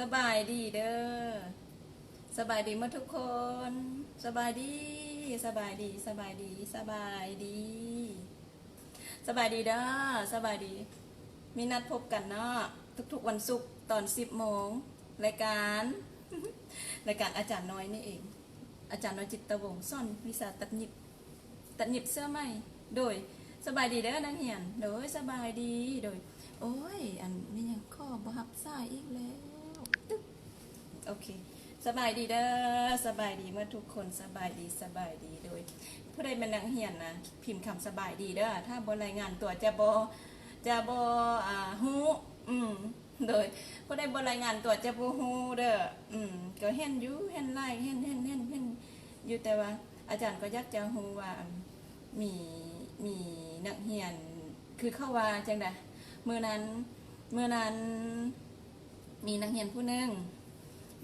ສະບາຍດີເດີ ສະບາຍດີໝົດທຸກຄົນ ສະບາຍດີ ສະບາຍດີ ສະບາຍດີ ສະບາຍດີ ສະບາຍດີເດີ ສະບາຍດີ. ມີນັດພົບກັນເນາະ ທຸກໆວັນສຸກຕອນສິບໂມງ ລາຍການ ລາຍການອາຈານນ້ອຍນີ້ເອງ ອາຈານນ້ອຍຈິດຕະວົງ ສອນວິຊາຕັດຫຍິບ ຕັດຫຍິບເສື້ອໃໝ່. ໂດຍ ສະບາຍດີເດີນັກຮຽນ. ໂດຍ ສະບາຍດີ. ໂດຍ ໂອ້ຍ ອັນ ແມ່ນຫຍັງ ຂໍບໍ່ຮັບສາຍອີກແລ້ວ. ຕຶກ ໂອເຄ ສະບາຍດີເດີ ສະບາຍດີໝົດທຸກຄົນ ສະບາຍດີ ສະບາຍດີ. ໂດຍ ຜູ້ໃດແມ່ນນັກຮຽນນະ ພິມຄຳສະບາຍດີເດີ ຖ້າບໍ່ລາຍງານຕົວຈະບໍ່ ຈະບໍ່ ອ່າ ຮູ້ ອືມ ໂດຍ ຜູ້ໃດບໍ່ລາຍງານຕົວຈະບໍ່ຮູ້ເດີ. ອືມ ກໍເຫັນຢູ່ ເຫັນຫຼາຍ ເຫັນ ເຫັນ ເຫັນ ເຫັນຢູ່ ແຕ່ວ່າອາຈານກໍຢາກຈະຮູ້ວ່າ ອັນ ມີ ມີນັກຮຽນ ຄືເຂົາວ່າຈັ່ງໃດ ມື້ນັ້ນ ມື້ນັ້ນມີນັກຮຽນຜູ້ໜຶ່ງ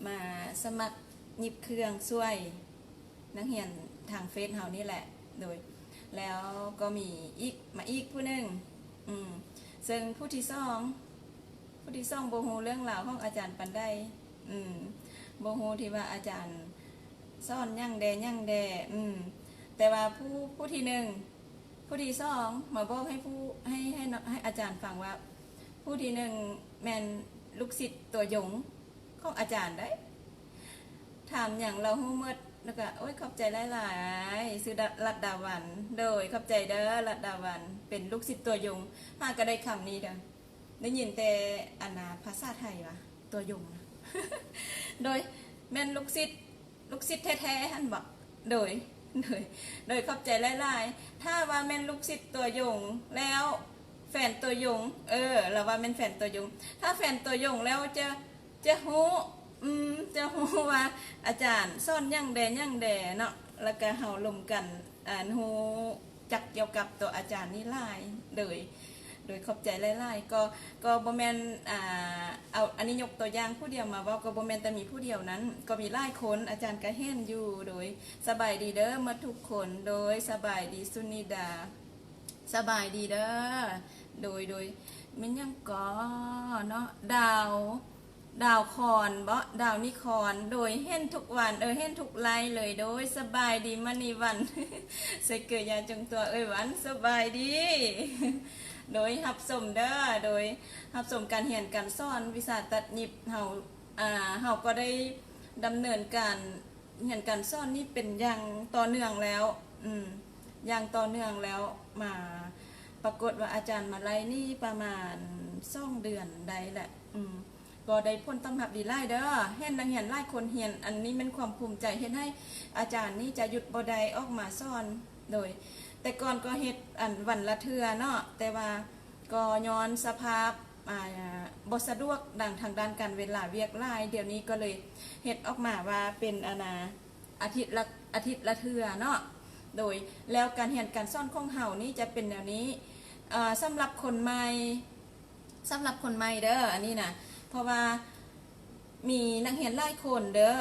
ມາສະໝັກຫຍິບເຄື່ອງຊ່ວຍ ນັກຮຽນທາງເຟສເຮົານີ້ແຫຼະ. ໂດຍ ແລ້ວກໍມີອີກ ມາອີກຜູ້ໜຶ່ງ ອືມ ເຊິ່ງຜູ້ທີສອງ ຜູ້ທີສອງບໍ່ຮູ້ເລື່ອງລາວຂອງອາຈານປານໃດ ອືມ ບໍ່ຮູ້ທີ່ວ່າອາຈານສອນຫຍັງແດ່ ຫຍັງແດ່ ອືມ ແຕ່ວ່າຜູ້ ຜູ້ທີໜຶ່ງ ຜູ້ທີສອງມາບອກໃຫ້ຜູ້ ໃຫ້ ໃຫ້ ໃຫ້ອາຈານຟັງວ່າ ຜູ້ທີໜຶ່ງແມ່ນລູກສິດຕົວຢົງຂອງອາຈານໃດ໋ ຖາມຫຍັງລາວຮູ້ໝົດ ແລ້ວກະ ໂອ້ຍ ຂອບໃຈຫຼາຍໆ ຊື່ ລັດດາວັນ. ໂດຍ ຂອບໃຈເດີ ລັດດາວັນ ເປັນລູກສິດຕົວຢົງ. ຫາກະໄດ້ຄຳນີ້ເດີ ໄດ້ຍິນແຕ່ ອັນນາ ພາສາໄທວ່າ ຕົວຢົງນະ ໂດຍ ແມ່ນລູກສິດ ລູກສິດແທ້ໆຫັ້ນບໍ? ໂດຍ ໂດຍ ໂດຍ ຂອບໃຈຫຼາຍໆ. ຖ້າວ່າແມ່ນລູກສິດຕົວຢົງ ແລ້ວແຟນຕົວຢົງ ເອີ ລາວວ່າແມ່ນແຟນຕົວຢົງ ຖ້າແຟນຕົວຢົງແລ້ວຈະ ຈະຮູ້ ອືມ ຈະຮູ້ວ່າອາຈານສອນຫຍັງແດ່ ຫຍັງແດ່ເນາະ ແລ້ວກະເຮົາລົມກັນ ອັນ ຮູ້ຈັກກ່ຽວກັບຕົວອາຈານນີ້ຫຼາຍ ໂດຍ ໂດຍ ຂອບໃຈຫຼາຍໆ. ກໍ ກໍບໍ່ແມ່ນ ອ່າ ເອົາ ອັນນີ້ຍົກຕົວຢ່າງຜູ້ດຽວມາເວົ້າ ກໍບໍ່ແມ່ນແຕ່ມີຜູ້ດຽວນັ້ນ ກໍມີຫຼາຍຄົນ ອາຈານກໍເຫັນຢູ່. ໂດຍ ສະບາຍດີເດີໝົດທຸກຄົນ. ໂດຍ ສະບາຍດີສຸນິດາ ສະບາຍດີເດີ. ໂດຍ ໂດຍ ແມ່ນຫຍັງກໍເນາະ ດາວ ດາວຄອນເບາະ ດາວນິຄອນ. ໂດຍ ເຫັນທຸກວັນ ເອີ ເຫັນທຸກໄລເລີຍ. ໂດຍ ສະບາຍດີມະນີວັນ ໃສ່ເກີຍາຈົງຕົວເອີຍວັນ ສະບາຍດີ. ໂດຍ ຮັບຊົມເດີ ໂດຍ ຮັບຊົມການຮຽນການສອນວິຊາຕັດຫຍິບເຮົາ ອ່າ ເຮົາກໍໄດ້ດຳເນີນການ ຮຽນການສອນນີ້ເປັນຢ່າງຕໍ່ເນື່ອງແລ້ວ ອືມ ຢ່າງຕໍ່ເນື່ອງແລ້ວ ມາປາກົດວ່າອາຈານມາໄລ່ນີ້ປະມານສອງເດືອນໄດ້ແຫຼະ ອືມ ກໍໄດ້ຜົນຕອບຮັບດີຫຼາຍເດີ ເຫັນນັກຮຽນຫຼາຍຄົນຮຽນ ອັນນີ້ແມ່ນຄວາມພູມໃຈ ເຮັດໃຫ້ອາຈານນີ້ຈະຢຸດບໍ່ໄດ້ອອກມາສອນ. ໂດຍ ແຕ່ກ່ອນກໍເຮັດ ອັນ ວັນລະເທື່ອເນາະ ແຕ່ວ່າ ກໍຍ້ອນສະພາບ ອ່າ ບໍ່ສະດວກ ດັ່ງທາງດ້ານການເວລາ ວຽກຫຼາຍ ດຽວນີ້ກໍເລີຍເຮັດອອກມາວ່າເປັນ ອັນນາ ອາທິດລະ ອາທິດລະເທື່ອເນາະ. ໂດຍ ແລ້ວການຮຽນການສອນຂອງເຮົານີ້ຈະເປັນແນວນີ້ ເອີ ສຳລັບຄົນໃໝ່ ສຳລັບຄົນໃໝ່ເດີ ອັນນີ້ນະ ເພາະວ່າ ມີນັກຮຽນຫຼາຍຄົນເດີ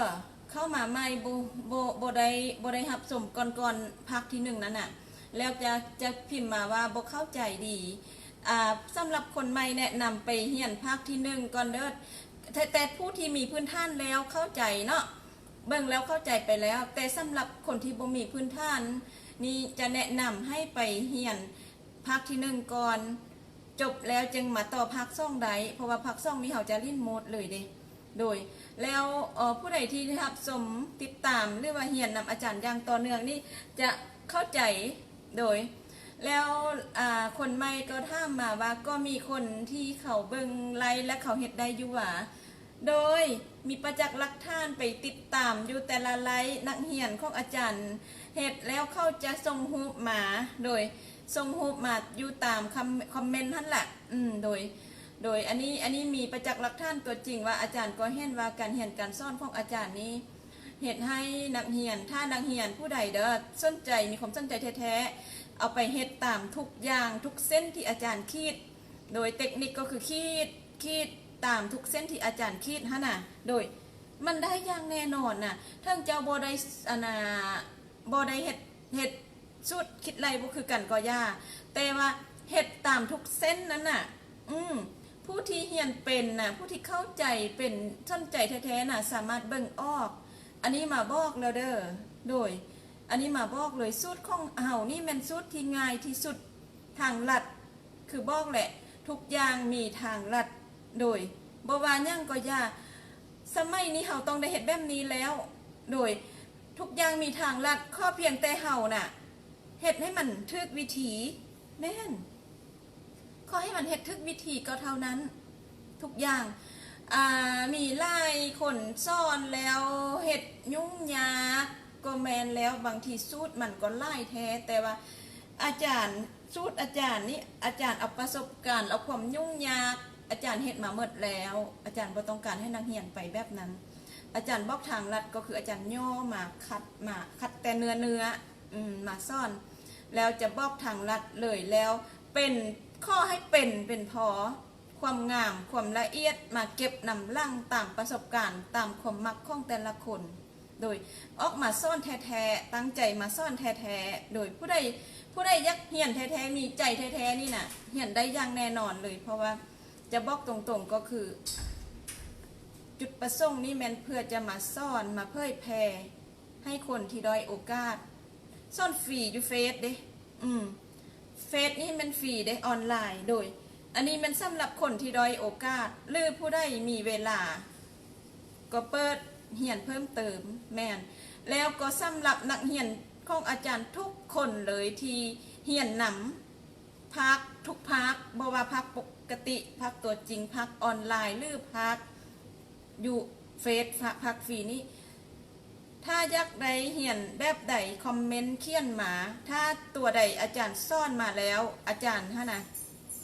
ເຂົ້າມາໃໝ່ ບໍ່ ບໍ່ ບໍ່ໄດ້ ບໍ່ໄດ້ຮັບຊົມກ່ອນໆ ພາກທີໜຶ່ງນັ້ນນະ ແລ້ວຈະ ຈະພິມມາວ່າບໍ່ເຂົ້າໃຈດີ. ອ່າ ສຳລັບຄົນໃໝ່ແນະນຳໄປຮຽນພາກທີໜຶ່ງກ່ອນເດີ ແຕ່ ແຕ່ຜູ້ທີ່ມີພື້ນຖານແລ້ວເຂົ້າໃຈເນາະ ເບິ່ງແລ້ວເຂົ້າໃຈໄປແລ້ວ ແຕ່ສຳລັບຄົນທີ່ບໍ່ມີພື້ນຖານນີ້ ຈະແນະນຳໃຫ້ໄປຮຽນ ພາກທີໜຶ່ງກ່ອນ ຈົບແລ້ວຈຶ່ງມາຕໍ່ພາກສອງໄດ້ ເພາະວ່າພາກສອງນີ້ເຮົາຈະຫຼິ້ນໂໝດເລີຍເດ້. ໂດຍ ແລ້ວ ເອີ ຜູ້ໃດທີ່ຮັບຊົມ ຕິດຕາມ ຫຼືວ່າຮຽນນຳອາຈານຢ່າງຕໍ່ເນື່ອງນີ້ຈະເຂົ້າໃຈ. ໂດຍ ແລ້ວ ອ່າ ຄົນໃໝ່ກໍຖາມມາວ່າ ກໍມີຄົນທີ່ເຂົາເບິ່ງໄລແລ້ວເຂົາເຮັດໄດ້ຢູ່ຫວາ? ໂດຍ ມີປະຈັກຫຼັກຖານໄປຕິດຕາມຢູ່ແຕ່ລະໄລ ນັກຮຽນຂອງອາຈານເຮັດແລ້ວເຂົາຈະສົ່ງຮູບມາ ໂດຍ ສົ່ງຮູບມາຢູ່ຕາມຄຳ ຄອມເມັນຫັ້ນແຫຼະ ອືມ ໂດຍ ໂດຍ ອັນນີ້ ອັນນີ້ມີປະຈັກຫຼັກຖານຕົວຈິງວ່າອາຈານກໍເຫັນວ່າການຮຽນການສອນຂອງອາຈານນີ້ເຮັດໃຫ້ນັກຮຽນ ຖ້ານັກຮຽນຜູ້ໃດເດີສົນໃຈ ມີຄວາມສົນໃຈແທ້ໆ ເອົາໄປເຮັດຕາມທຸກຢ່າງ ທຸກເສັ້ນທີ່ອາຈານຂີດ ໂດຍເຕັກນິກກໍຄືຂີດ ຂີດຕາມທຸກເສັ້ນທີ່ອາຈານຂີດຫັ້ນນະ ໂດຍ ມັນໄດ້ຢ່າງແນ່ນອນນະ ເຖິງເຈົ້າບໍ່ໄດ້ ອັນນາ ບໍ່ໄດ້ເຮັດ ເຮັດສູດຄິດໄລ່ບໍ່ຄືກັນກໍຢ່າ ແຕ່ວ່າເຮັດຕາມທຸກເສັ້ນນັ້ນນະ ອືມ ຜູ້ທີ່ຮຽນເປັນນະ ຜູ້ທີ່ເຂົ້າໃຈເປັນ ສົນໃຈແທ້ໆນະ ສາມາດເບິ່ງອອກ. ອັນນີ້ມາບອກແລ້ວເດີ ໂດຍ ອັນນີ້ມາບອກເລີຍ ສູດຂອງເຮົານີ້ແມ່ນສູດທີ່ງ່າຍທີ່ສຸດ ທາງລັດ ຄືບອກແຫຼະ ທຸກຢ່າງມີທາງລັດ ໂດຍ ບໍ່ວ່າຫຍັງກໍຢ່າ ສະໄໝນີ້ເຮົາຕ້ອງໄດ້ເຮັດແບບນີ້ແລ້ວ ໂດຍ ທຸກຢ່າງມີທາງລັດ ຂໍພຽງແຕ່ເຮົານະ ເຮັດໃຫ້ມັນຖືກວິທີ ແມ່ນ ຂໍໃຫ້ມັນເຮັດຖືກວິທີກໍເທົ່ານັ້ນ ທຸກຢ່າງ ອ່າ ມີຫຼາຍຄົນສອນແລ້ວເຮັດຫຍຸ້ງຍາກກໍແມ່ນແລ້ວ ບາງທີສູດມັນກໍຫຼາຍແທ້ ແຕ່ວ່າອາຈານ ສູດອາຈານນີ້ ອາຈານເອົາປະສົບການ ເອົາຄວາມຫຍຸ້ງຍາກ ອາຈານເຮັດມາໝົດແລ້ວ ອາຈານບໍ່ຕ້ອງການໃຫ້ນັກຮຽນໄປແບບນັ້ນ ອາຈານບອກທາງລັດ ກໍຄືອາຈານຫຍໍ້ມາຄັດ ມາຄັດແຕ່ເນື້ອໆ ອືມ ມາສອນ ແລ້ວຈະບອກທາງລັດເລີຍ ແລ້ວເປັນ ຂໍໃຫ້ເປັນ ເປັນພໍ ຄວາມງາມ ຄວາມລະອຽດ ມາເກັບນຳຫຼັງຕາມປະສົບການ ຕາມຄວາມມັກຂອງແຕ່ລະຄົນ ໂດຍອອກມາສອນແທ້ໆ ຕັ້ງໃຈມາສອນແທ້ໆ ໂດຍຜູ້ໃດ ຜູ້ໃດຢາກຮຽນແທ້ໆ ມີໃຈແທ້ໆນີ້ນະ ຮຽນໄດ້ຢ່າງແນ່ນອນເລີຍ ເພາະວ່າຈະບອກຕົງໆ ກໍຄື ຈຸດປະສົງນີ້ແມ່ນເພື່ອຈະມາສອນ ມາເຜີຍແຜ່ໃຫ້ຄົນທີ່ດ້ອຍໂອກາດ ສອນຟຣີຢູ່ເຟສເດ້ ອືມ ເຟສນີ້ແມ່ນຟຣີເດ້ ອອນລາຍ ໂດຍ ອັນນີ້ແມ່ນສຳລັບຄົນທີ່ດ້ອຍໂອກາດ ຫຼື ຜູ້ໃດມີເວລາ ກໍເປີດຮຽນເພີ່ມເຕີມ ແມ່ນ ແລ້ວກໍສຳລັບນັກຮຽນຂອງອາຈານທຸກຄົນເລີຍທີ່ຮຽນນຳ ພາກ ທຸກພາກ ບໍ່ວ່າພາກປົກກະຕິ ພາກຕົວຈິງ ພາກອອນລາຍ ຫຼື ພາກຢູ່ເຟສ ພາກ ພາກຟຣີນີ້ ຖ້າຢາກໄດ້ຮຽນແບບໃດ ຄອມເມັນຂຽນມາ ຖ້າຕົວໃດອາຈານສອນມາແລ້ວ ອາຈານຫັ້ນນະ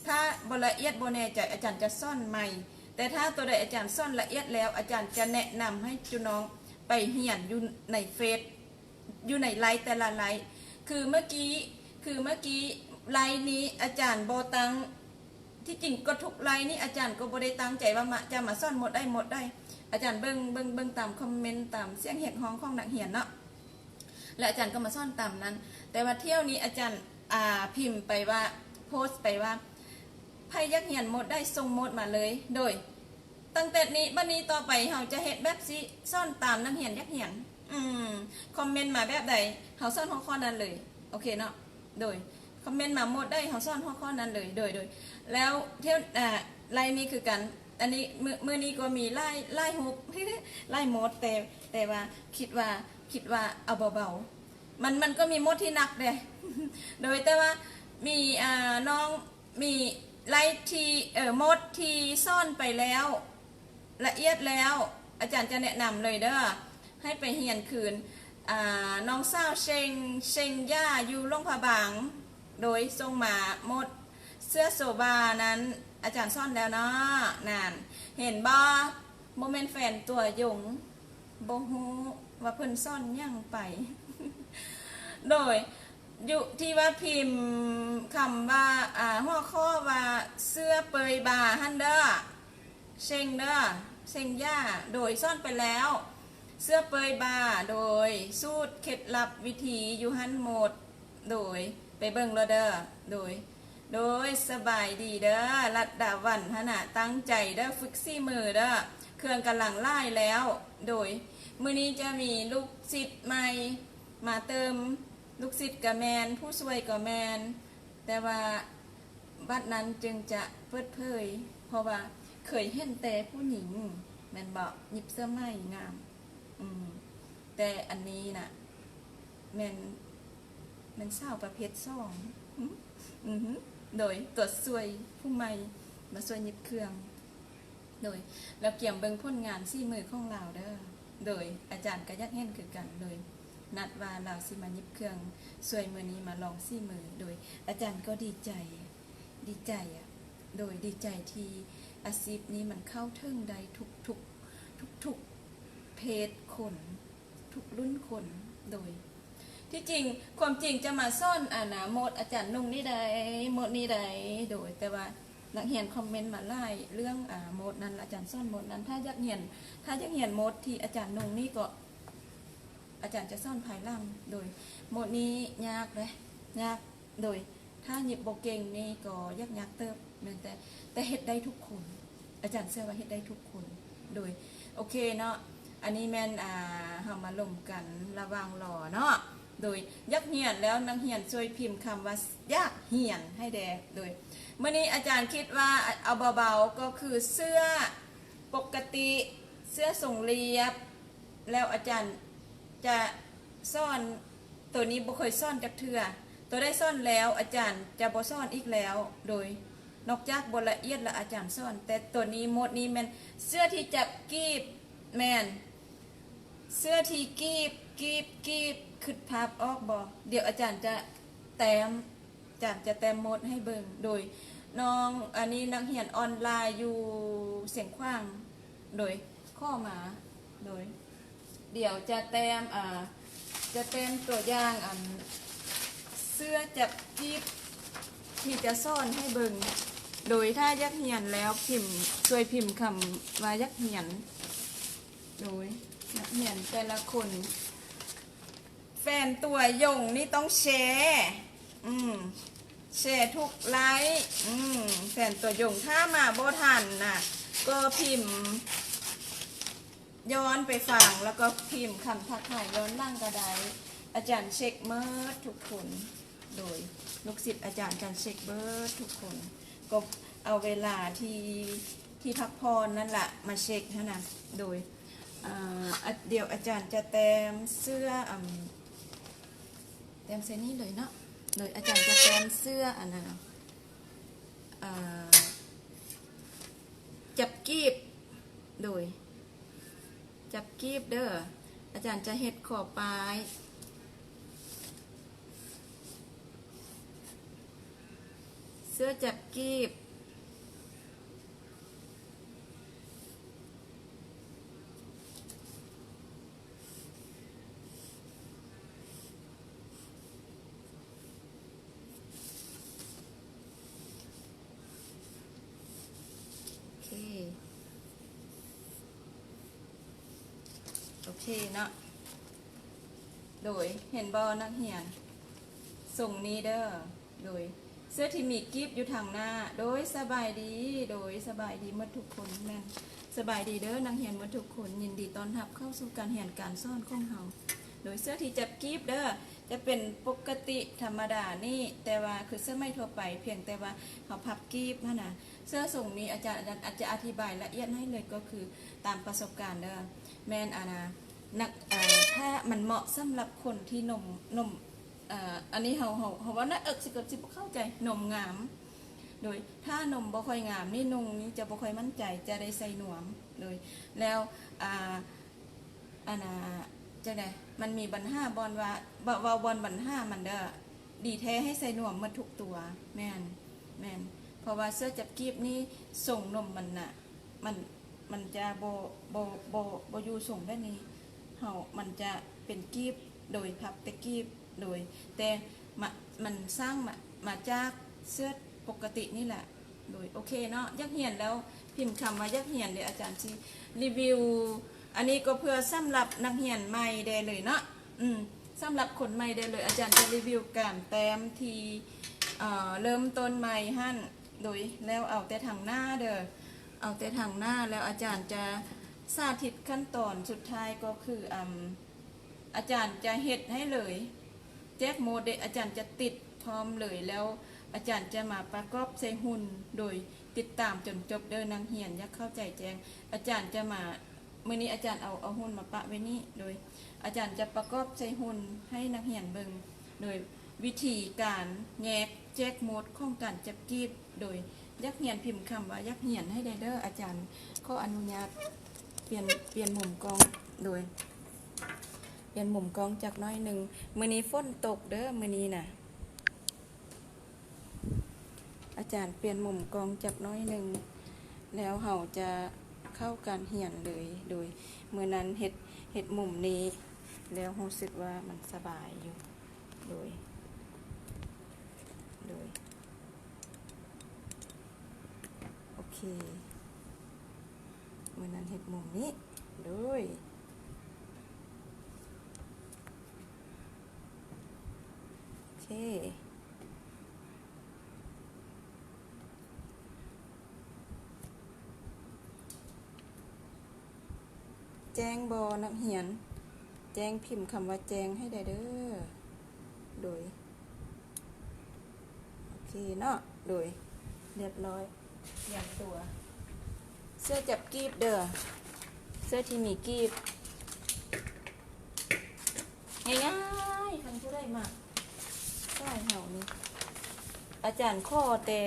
ຖ້າບໍ່ລະອຽດ ບໍ່ແນ່ໃຈ ອາຈານຈະສອນໃໝ່ ແຕ່ຖ້າຕົວໃດອາຈານສອນລະອຽດແລ້ວ ອາຈານຈະແນະນຳໃຫ້ຈຸນ້ອງໄປຮຽນຢູ່ໃນເຟສ ຢູ່ໃນໄລແຕ່ລະໄລ ຄືເມື່ອກີ້ ຄືເມື່ອກີ້ໄລນີ້ອາຈານບໍ່ຕັ້ງ ທີ່ຈິງກໍທຸກໄລນີ້ອາຈານກໍບໍ່ໄດ້ຕັ້ງໃຈວ່າມາ ຈະມາສອນໝົດໄດ້ ໝົດໄດ້ ອາຈານເບິ່ງ ເບິ່ງ ເບິ່ງຕາມຄອມເມັນ ຕາມສຽງຮຽກຮ້ອງຂອງນັກຮຽນເນາະ ແລະອາຈານກໍມາສອນຕາມນັ້ນ ແຕ່ວ່າຖ້ຽວນີ້ອາຈານ ອ່າ ພິມໄປວ່າ ໂພສໄປວ່າ ໃຜຢາກຮຽນໝົດໄດ້ ສົ່ງໝົດມາເລີຍ ໂດຍ ຕັ້ງແຕ່ນີ້ ບັດນີ້ຕໍ່ໄປເຮົາຈະເຮັດແບບຊິສອນຕາມນັກຮຽນຢາກຮຽນ ອືມ ຄອມເມັນມາແບບໃດ ເຮົາສອນຫົວຂໍ້ນັ້ນເລີຍ ໂອເຄເນາະ ໂດຍ ຄອມເມັນມາໝົດໄດ້ ເຮົາສອນຫົວຂໍ້ນັ້ນເລີຍ ໂດຍ ໂດຍ ແລ້ວທ່ຽວ ອ່າ ໄລນີ້ຄືກັນ ອັນນີ້ ມື້ ມື້ນີ້ກໍມີຫຼາຍ ຫຼາຍຮູບ ຫຼາຍໂໝດ ແຕ່ ແຕ່ວ່າຄິດວ່າ ຄິດວ່າເອົາເບົາໆ ມັນ ມັນກໍມີໂໝດທີ່ໜັກເດ້ ໂດຍ ແຕ່ວ່າມີ ອ່າ ນ້ອງ ມີໄລທີ່ ເອີ ໂໝດທີ່ສອນໄປແລ້ວ ລະອຽດແລ້ວ ອາຈານຈະແນະນຳເລີຍເດີ ໃຫ້ໄປຮຽນຄືນ ອ່າ ນ້ອງສາວເຊັງ ເຊັງຢາ ຢູ່ຫຼວງພະບາງ ໂດຍສົ່ງມາໂໝດເສື້ອໂຊບານັ້ນ ອາຈານສອນແລ້ວເນາະ ນັ້ນ ເຫັນບໍ່? ບໍ່ແມ່ນແຟນຕົວຢົງ ບໍ່ຮູ້ວ່າເພິ່ນສອນຫຍັງໄປ ໂດຍ ຢູ່ທີ່ວ່າພິມຄຳວ່າ ອ່າ ຫົວຂໍ້ວ່າເສື້ອເປີຍບາຫັ້ນເດີ ເຊັງເດີ ເຊັງຢາ ໂດຍສອນໄປແລ້ວ ເສື້ອເປີຍບາ ໂດຍ ສູດ ເຄັດລັບ ວິທີ ຢູ່ຫັ້ນໝົດ ໂດຍ ໄປເບິ່ງໂລດເດີ ໂດຍ ໂດຍ ສະບາຍດີເດີ ລັດດາວັນຫັ້ນນະ ຕັ້ງໃຈເດີ ຝຶກສີມືເດີ ເຄື່ອງກຳລັງຫຼາຍແລ້ວ ໂດຍ ມື້ນີ້ຈະມີລູກສິດໃໝ່ມາເຕີມ ລູກສິດກໍແມ່ນ ຜູ້ຊ່ວຍກໍແມ່ນ ແຕ່ວ່າບັດນັ້ນຈຶ່ງຈະເປີດເຜີຍ ເພາະວ່າເຄີຍເຫັນແຕ່ຜູ້ຍິງ ແມ່ນບໍ່? ຫຍິບເສື້ອໄໝງາມ ອືມ ແຕ່ອັນນີ້ນະ ແມ່ນ ແມ່ນສາວປະເພດສອງ ອືມ ໂດຍ ຕົວຊ່ວຍຜູ້ໃໝ່ມາຊ່ວຍຫຍິບເຄື່ອງ ໂດຍ ແລ້ວກຽມເບິ່ງຜົນງານສີມືຂອງລາວເດີ ໂດຍ ອາຈານກໍຢາກເຫັນຄືກັນ ໂດຍ ນັດວ່າລາວຊິມາຫຍິບເຄື່ອງຊ່ວຍ ມື້ນີ້ມາລອງສີມື ໂດຍ ອາຈານກໍດີໃຈ ດີໃຈອະ ໂດຍ ດີໃຈທີ່ອາຊີບນີ້ມັນເຂົ້າເຖິງໄດ້ທຸກໆ ທຸກໆເພດຄົນ ທຸກລຸ້ນຄົນ ໂດຍ ທີ່ຈິງ ຄວາມຈິງຈະມາສອນ ອັນນະ ໂໝດອາຈານນຸ່ງນີ້ໃດ ໂໝດນີ້ໃດ ໂດຍ ແຕ່ວ່ານັກຮຽນຄອມເມັນມາຫຼາຍເລື່ອງ ອາ ໂໝດນັ້ນ ອາຈານສອນໂໝດນັ້ນ ຖ້າຢາກຮຽນ ຖ້າຢາກຮຽນໂໝດທີ່ອາຈານນຸ່ງນີ້ກໍ ອາຈານຈະສອນພາຍຫຼັງ ໂດຍ ໂໝດນີ້ຍາກເດ້ ຍາກ ໂດຍ ຖ້າຫຍິບບໍ່ເກັ່ງນີ້ກໍຍາກ ຍາກເຕີບ ແມ່ນແຕ່ ແຕ່ເຮັດໄດ້ທຸກຄົນ ອາຈານເຊື່ອວ່າເຮັດໄດ້ທຸກຄົນ. ໂດຍ ໂອເຄເນາະ ອັນນີ້ແມ່ນ ອ່າ ເຮົາມາລົມກັນລະຫວ່າງລໍເນາະ. ໂດຍ ຢາກຮຽນແລ້ວ ນັກຮຽນຊ່ວຍພິມຄຳວ່າ ຢາກຮຽນໃຫ້ແດ່. ໂດຍ ມື້ນີ້ອາຈານຄິດວ່າ ເອົາເບົາໆ ກໍຄືເສື້ອປົກກະຕິ ເສື້ອຊົງລຽບ ແລ້ວອາຈານຈະສອນ ໂຕນີ້ບໍ່ເຄີຍສອນຈັກເທື່ອ ໂຕໄດ້ສອນແລ້ວ ອາຈານຈະບໍ່ສອນອີກແລ້ວ. ໂດຍ ນອກຈາກບໍ່ລະອຽດລະອາຈານສອນ ແຕ່ໂຕນີ້ ໂໝດນີ້ແມ່ນເສື້ອທີ່ຈັບກີບ ແມ່ນເສື້ອທີ່ກີບ ກີບ ກີບ ຄິດພາບອອກບໍ່? ດຽວອາຈານຈະແຕ້ມ ອາຈານຈະແຕ້ມໂໝດໃຫ້ເບິ່ງ. ໂດຍ ນ້ອງ ອັນນີ້ນັກຮຽນອອນລາຍຢູ່ຊຽງຂວາງ ໂດຍ ຂໍມາ ໂດຍ ດຽວຈະແຕ້ມ ອ່າ ຈະແຕ້ມຕົວຢ່າງ ອັນ ເສື້ອຈັບກີບທີ່ຈະສອນໃຫ້ເບິ່ງ. ໂດຍ ຖ້າຢາກຮຽນແລ້ວພິມ ຊ່ວຍພິມຄຳວ່າຢາກຮຽນ. ໂດຍ ນັກຮຽນແຕ່ລະຄົນ ແຟນຕົວຢົງນີ້ຕ້ອງແຊ ອືມ ແຊທຸກໄລ ອືມ ແຟນຕົວຢົງ ຖ້າມາບໍ່ທັນນະ ກໍພິມຍ້ອນໄປຟັງ ແລ້ວກໍພິມຄຳທັກທາຍຍ້ອນຫຼັງກໍໄດ້. ອາຈານເຊັກເໝິດທຸກຄົນ ໂດຍ ລູກສິດອາຈານ ອາຈານເຊັກເບີດທຸກຄົນ ກໍເອົາເວລາທີ່ ທີ່ພັກຜ່ອນນັ້ນລະມາເຊັກຫັ້ນນະ. ໂດຍ ອ່າ ດຽວອາຈານຈະແຕ້ມເສື້ອ ອາ ແຕ້ມໃສ່ນີ້ເລີຍເນາະ. ໂດຍ ອາຈານຈະແຕ້ມເສື້ອ ອັນນັ້ນ ອ່າ ຈັບກີບ ໂດຍ ຈັບກີບເດີ ອາຈານຈະເຮັດຂໍປາຍ ເສື້ອຈັບກີບ. ໂອເຄ ໂອເຄເນາະ. ໂດຍ ເຫັນບໍ່ນັກຮຽນ? ຊົງນີ້ເດີ. ໂດຍ ເສື້ອທີ່ມີກີບຢູ່ທາງໜ້າ. ໂດຍ ສະບາຍດີ. ໂດຍ ສະບາຍດີໝົດທຸກຄົນ. ແມ່ນ ສະບາຍດີເດີ ນັກຮຽນໝົດທຸກຄົນ. ຍິນດີຕ້ອນຮັບເຂົ້າສູ່ການຮຽນການສອນຂອງເຮົາ. ໂດຍ ເສື້ອທີ່ຈັບກີບເດີ ຈະເປັນປົກກະຕິທຳມະດານີ້ ແຕ່ວ່າຄືເສື້ອໄໝທົ່ວໄປ ພຽງແຕ່ວ່າເຮົາພັບກີບຫັ້ນນະ. ເສື້ອຊົງນີ້ອາຈານ ອາຈານອາດຈະອະທິບາຍລະອຽດໃຫ້ເລີຍ ກໍຄືຕາມປະສົບການເດີ ແມ່ນ ອັນນະ ນັກ ເອີ ຖ້າມັນເໝາະສຳລັບຄົນທີ່ນົມ ນົມ ເອີ ອັນນີ້ເຮົາ ເຮົາ ເຮົາເວົ້ານະ ເອິກຊິເກີບຊິບໍ່ເຂົ້າໃຈ ນົມງາມ. ໂດຍ ຖ້ານົມບໍ່ຄ່ອຍງາມນີ້ ນຸ່ງນີ້ຈະບໍ່ຄ່ອຍໝັ້ນໃຈ ຈະໄດ້ໃສ່ນວມ. ໂດຍ ແລ້ວ ອ່າ ອັນນະ ຈັ່ງໃດ ມັນມີບັນຫາບ່ອນວ່າ ເວົ້າ ເວົ້າບ່ອນບັນຫາມັນເດີ ດີແທ້ໃຫ້ໃສ່ນວມໝົດທຸກຕົວ. ແມ່ນ ແມ່ນ ເພາະວ່າເສື້ອຈັບກີບນີ້ ຊົງນົມມັນນະ ມັນ ມັນຈະບໍ່ ບໍ່ ບໍ່ ບໍ່ຢູ່ຊົງແບບນີ້ ເຮົາ ມັນຈະເປັນກີບ ໂດຍພັບແຕ່ກີບ ໂດຍ ແຕ່ມາ ມັນສ້າງມາ ມາຈາກເສື້ອປົກກະຕິນີ້ແຫຼະ. ໂດຍ ໂອເຄເນາະ ຢາກຮຽນແລ້ວພິມຄຳວ່າຢາກຮຽນເດີ ອາຈານຊິຣີວິວ. ອັນນີ້ກໍເພື່ອສຳລັບນັກຮຽນໃໝ່ແດ່ເລີຍເນາະ ອືມ ສຳລັບຄົນໃໝ່ແດ່ເລີຍ ອາຈານຈະຣີວິວການແຕ້ມທີ່ ເອີ ເລີ່ມຕົ້ນໃໝ່ຫັ້ນ. ໂດຍ ແລ້ວເອົາແຕ່ທາງໜ້າເດີ ເອົາແຕ່ທາງໜ້າ ແລ້ວອາຈານຈະສາທິດຂັ້ນຕອນສຸດທ້າຍ ກໍຄື ອາ ອາຈານຈະເຮັດໃຫ້ເລີຍ ແຈກໂມເດລ ອາຈານຈະຕິດພ້ອມເລີຍ ແລ້ວອາຈານຈະມາປະກອບໃສ່ຫຸ່ນ ໂດຍຕິດຕາມຈົນຈົບເດີ ນັກຮຽນຢາກເຂົ້າໃຈແຈ້ງ ອາຈານຈະມາ ມື້ນີ້ອາຈານເອົາ ເອົາຫຸ່ນມາປະໄວ້ນີ້ ໂດຍອາຈານຈະປະກອບໃສ່ຫຸ່ນໃຫ້ນັກຮຽນເບິ່ງ ໂດຍວິທີການແຍກ ແຈກໂໝດຂອງການຈັບກີບ. ໂດຍຢາກຮຽນພິມຄຳວ່າຢາກຮຽນໃຫ້ແດ່ເດີ ອາຈານຂໍອະນຸຍາດປ່ຽນ ປ່ຽນມຸມກ້ອງ ໂດຍ ປ່ຽນມຸມກ້ອງຈັກໜ້ອຍໜຶ່ງ. ມື້ນີ້ຝົນຕົກເດີ ມື້ນີ້ນະ ອາຈານປ່ຽນມຸມກ້ອງຈັກໜ້ອຍໜຶ່ງ ແລ້ວເຮົາຈະເຂົ້າການຮຽນເລີຍ. ໂດຍມື້ນັ້ນເຮັດ ເຮັດມຸມນີ້ ແລ້ວຮູ້ສຶກວ່າມັນສະບາຍຢູ່. ໂດຍ ໂດຍ ໂອເຄ ມື້ນັ້ນເຮັດມຸມນີ້ ໂດຍ ໂອເຄ ແຈ້ງບໍ່ນັກຮຽນ? ແຈ້ງ ພິມຄຳວ່າແຈ້ງໃຫ້ໄດ້ເດີ. ໂດຍ ໂອເຄເນາະ. ໂດຍ ຮຽບຮ້ອຍ ຕຽມຕົວ. ເສື້ອຈັບກີບເດີ ເສື້ອທີ່ມີກີບ ງ່າຍໆ. ຄັນຜູ້ໃດມັກສາຍເຮົານີ້ ອາຈານຂໍແຕ່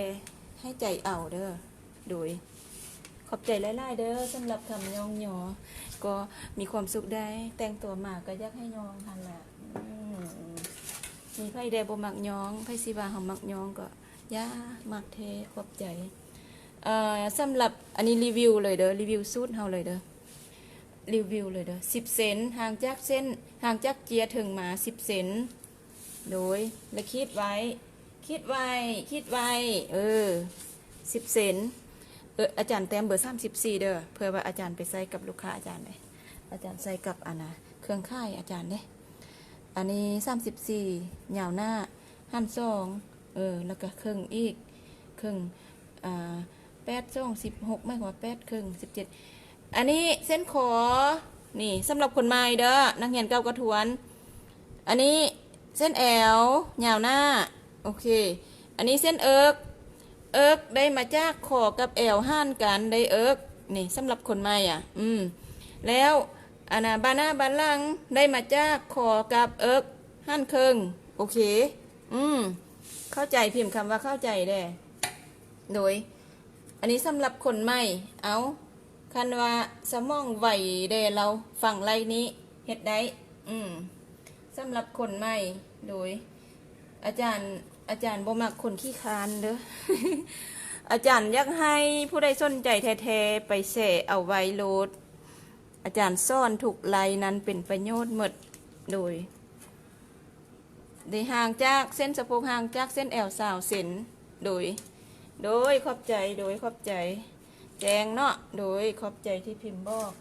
ໃຫ້ໃຈເອົາເດີ. ໂດຍ ຂອບໃຈຫຼາຍໆເດີ ສຳລັບຄຳຍ້ອງຍໍ. ກໍມີຄວາມສຸກໄດ້ ແຕ່ງຕົວມາກໍຢາກໃຫ້ຍ້ອງຫັ້ນລະ. ອືມ ມີໃຜແດ່ບໍ່ມັກຍ້ອງ? ໃຜຊິວ່າເຮົາມັກຍ້ອງກໍຢ່າ ມັກແທ້. ຂອບໃຈ. ເອີ ສຳລັບອັນນີ້ ຣີວິວເລີຍເດີ ຣີວິວສູດເຮົາເລີຍເດີ ຣີວິວເລີຍເດີ. ສິບເຊັນ ຫ່າງຈາກເສັ້ນ ຫ່າງຈາກເຈ້ຍເທິງມາສິບເຊັນ. ໂດຍ ແລະ ຂີດໄວ້ ຂີດໄວ້ ຂີດໄວ້ ເອີ ສິບເຊັນ. ເອີ ອາຈານແຕ້ມເບີສາມສິບສີ່ເດີ ເພື່ອວ່າອາຈານໄປໃຊ້ກັບລູກຄ້າອາຈານເດ້ ອາຈານໃຊ້ກັບອັນນະ ເຄື່ອງຂາຍອາຈານເດ້. ອັນນີ້ສາມສິບສີ່ ຍາວໜ້າ ຫັນສອງ ເອີ ແລ້ວກະເຄິ່ງອີກ ເຄິ່ງ ອາ ແປດສອງສິບຫົກ ໝາຍຄວາມວ່າແປດເຄິ່ງສິບເຈັດ. ອັນນີ້ເສັ້ນຄໍ ນີ້ສຳລັບຄົນໃໝ່ເດີ ນັກຮຽນເກົ່າກໍທວນ. ອັນນີ້ເສັ້ນແອວ ຍາວໜ້າ ໂອເຄ. ອັນນີ້ເສັ້ນເອິກ ເອິກໄດ້ມາຈາກຄໍກັບແອວຫານກັນ ໄດ້ເອິກ ນີ້ສຳລັບຄົນໃໝ່ອະ. ອືມ ແລ້ວອັນນະ ບ່າໜ້າບ່າຫຼັງໄດ້ມາຈາກຄໍກັບເອິກຫານເຄິ່ງ ໂອເຄ. ອືມ ເຂົ້າໃຈ ພິມຄຳວ່າເຂົ້າໃຈແດ່. ໂດຍ ອັນນີ້ສຳລັບຄົນໃໝ່. ເອົາ ຄັນວ່າສະໝອງໄວແດ່ລາວ ຟັງໄລ່ນີ້ເຮັດໄດ້. ອືມ ສຳລັບຄົນໃໝ່. ໂດຍ ອາຈານ ອາຈານບໍ່ມັກຄົນຂີ້ຄ້ານເດີ ອາຈານຢາກໃຫ້ຜູ້ໃດສົນໃຈແທ້ໆ ໄປແຊເອົາໄວ້ໂລດ. ອາຈານສອນທຸກໄລ່ນັ້ນເປັນປະໂຫຍດໝົດ. ໂດຍ ໄດ້ຫ່າງຈາກເສັ້ນສະໂພກ ຫ່າງຈາກເສັ້ນແອວຊາວເຊັນ. ໂດຍ ໂດຍ ຂອບໃຈ ໂດຍ ຂອບໃຈ ແຈ້ງເນາະ. ໂດຍ ຂອບໃຈທີ່ພິມບອກ.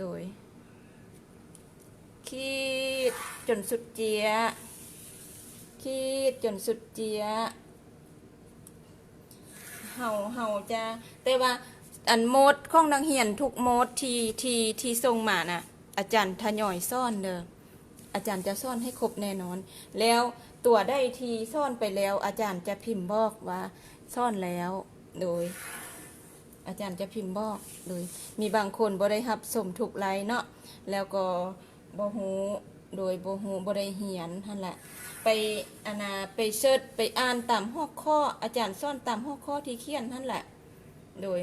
ໂດຍ ຂີດຈົນສຸດເຈ້ຍ ຂີດຈົນສຸດເຈ້ຍ. ເຮົາ ເຮົາຈະ ແຕ່ວ່າອັນໂໝດຂອງນັກຮຽນທຸກໂໝດທີ່ ທີ່ ທີ່ສົ່ງມານະ ອາຈານທະຍອຍສອນເດີ ອາຈານຈະສອນໃຫ້ຄົບແນ່ນອນ. ແລ້ວຕົວໃດທີ່ສອນໄປແລ້ວ ອາຈານຈະພິມບອກວ່າສອນແລ້ວ. ໂດຍ ອາຈານຈະພິມບອກ. ໂດຍ ມີບາງຄົນບໍ່ໄດ້ຮັບຊົມທຸກໄລເນາະ ແລ້ວກໍ ບໍ່ຮູ້ ໂດຍບໍ່ຮູ້ ບໍ່ໄດ້ຮຽນຫັ້ນແຫຼະ ໄປ ອັນນາ ໄປເສີດ ໄປອ່ານຕາມຫົວຂໍ້ ອາຈານສອນຕາມຫົວຂໍ້ທີ່ຂຽນຫັ້ນແຫຼະ. ໂດຍ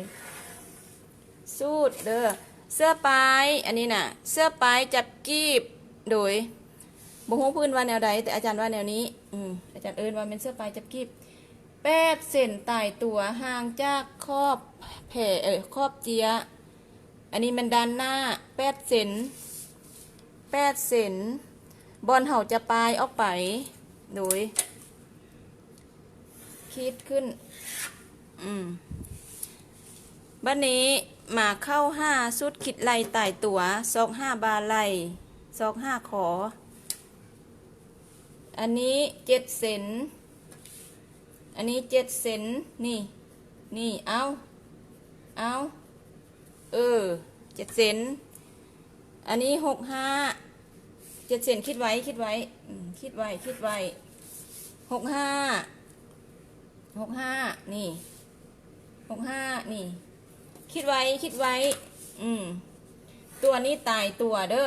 ສູດເດີ ເສື້ອປາຍ ອັນນີ້ນະ ເສື້ອປາຍຈັບກີບ. ໂດຍ ບໍ່ຮູ້ເພິ່ນວ່າແນວໃດ ແຕ່ອາຈານວ່າແນວນີ້ ອືມ ອາຈານເອີ້ນວ່າແມ່ນເສື້ອປາຍຈັບກີບ. ແປດເຊັນຕາຍຕົວ ຫ່າງຈາກຂອບແຜ ເອີ ຂອບເຈ້ຍ. ອັນນີ້ແມ່ນດ້ານໜ້າ ແປດເຊັນ ແປດເຊັນ ບ່ອນເຮົາຈະປາຍອອກໄປ. ໂດຍ ຂີດຂຶ້ນ ອືມ ບັດນີ້ມາເຂົ້າຫາສູດຄິດໄລ່ຕາຍຕົວ ຊອກຫາບ່າໄຫຼ່ ຊອກຫາຄໍ. ອັນນີ້ເຈັດເຊັນ ອັນນີ້ເຈັດເຊັນ ນີ້ ນີ້ ເອົາ ເອົາ ເອີ ເຈັດເຊັນ. ອັນນີ້ຫົກຫ້າ ເຈັດເຊັນ ຄິດໄວ້ ຄິດໄວ້ ອືມ ຄິດໄວ້ ຄິດໄວ້ ຫົກຫ້າ ຫົກຫ້າ ນີ້ ຫົກຫ້າ ນີ້ ຄິດໄວ້ ຄິດໄວ້ ອືມ ຕົວນີ້ຕາຍຕົວເດີ.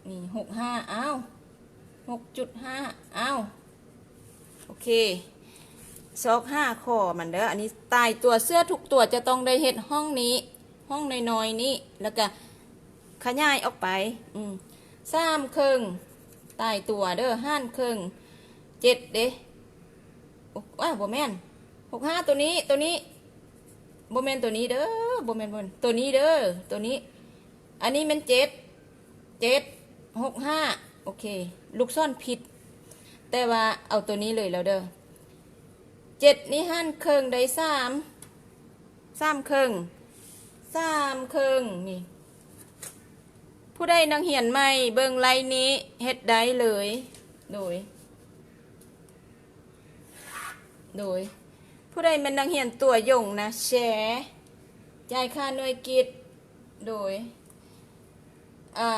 ນີ້ ຫົກຫ້າ ອ້າວ ຫົກຈຸດຫ້າ ອ້າວ ໂອເຄ ຊອກຫາຂໍ້ມັນເດີ. ອັນນີ້ຕາຍຕົວ ເສື້ອທຸກຕົວຈະຕ້ອງໄດ້ເຮັດຮ່ອງນີ້ ຮ່ອງນ້ອຍໆນີ້ ແລ້ວກະຂະຫຍາຍອອກໄປ ອືມ ສາມເຄິ່ງ ຕາຍຕົວເດີ ຫານເຄິ່ງ ເຈັດເດ້. ໂອ້ ບໍ່ແມ່ນ ຫົກຫ້າ ຕົວນີ້ ຕົວນີ້ ບໍ່ແມ່ນຕົວນີ້ເດີ ບໍ່ແມ່ນ ບໍ່ແມ່ນ ຕົວນີ້ເດີ ຕົວນີ້. ອັນນີ້ແມ່ນເຈັດ ເຈັດ ຫົກຫ້າ ໂອເຄ ລູກສອນຜິດ ແຕ່ວ່າເອົາຕົວນີ້ເລີຍແລ້ວເດີ. ເຈັດນີ້ຫັນເຄິ່ງໄດ້ສາມ ສາມເຄິ່ງ ສາມເຄິ່ງນີ້. ຜູ້ໃດນັກຮຽນໃໝ່ເບິ່ງໄລ່ນີ້ເຮັດໄດ້ເລີຍ. ໂດຍ ໂດຍ ຜູ້ໃດແມ່ນນັກຮຽນຕົວຢົງນະ ແຊ ຈ່າຍຄ່າໜ່ວຍກິດ ໂດຍ ເອີ